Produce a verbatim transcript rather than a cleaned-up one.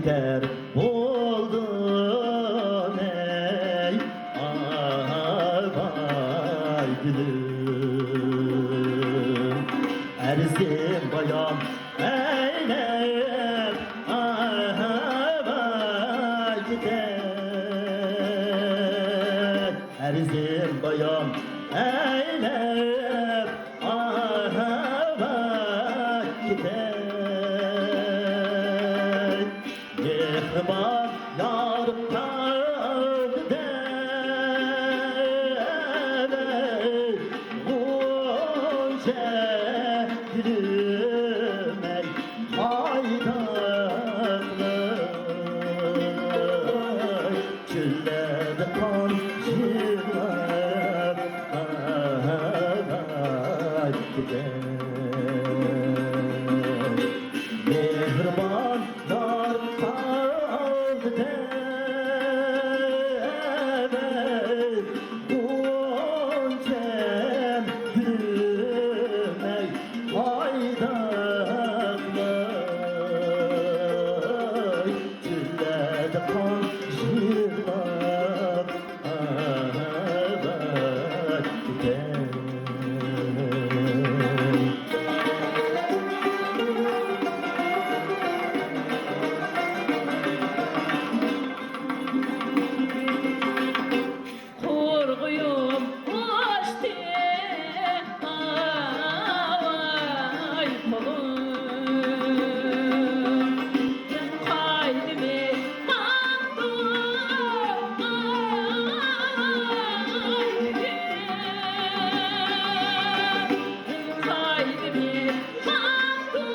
كېتەر بولدۇم ئەي، ئاۋاي گۈلۈم. ئەرزىم بايان ئەيلەپ، ئاۋاي كېتەر. ئەرزىم بايان ئەيلەپ، ئاۋاي كېتەر. مېھرىبان يار قەلبىدە غۇنچە گۈلۈم ئەي، قايداقلاي چۆللەردە قان يىغلاپ، ئاۋاي كېتەر. مېھرىبان يار قەلبىدە غۇنچەم گۈلۈم ئەي، قايداقلاي چۆللەردە قان يىغلاپ، ئاۋاي كېتەر. خورغۇيۇم ئۇچتى، ئاۋاي قولۇم. قايدىمى قاپتۇ، قايدىمى قاپتۇ،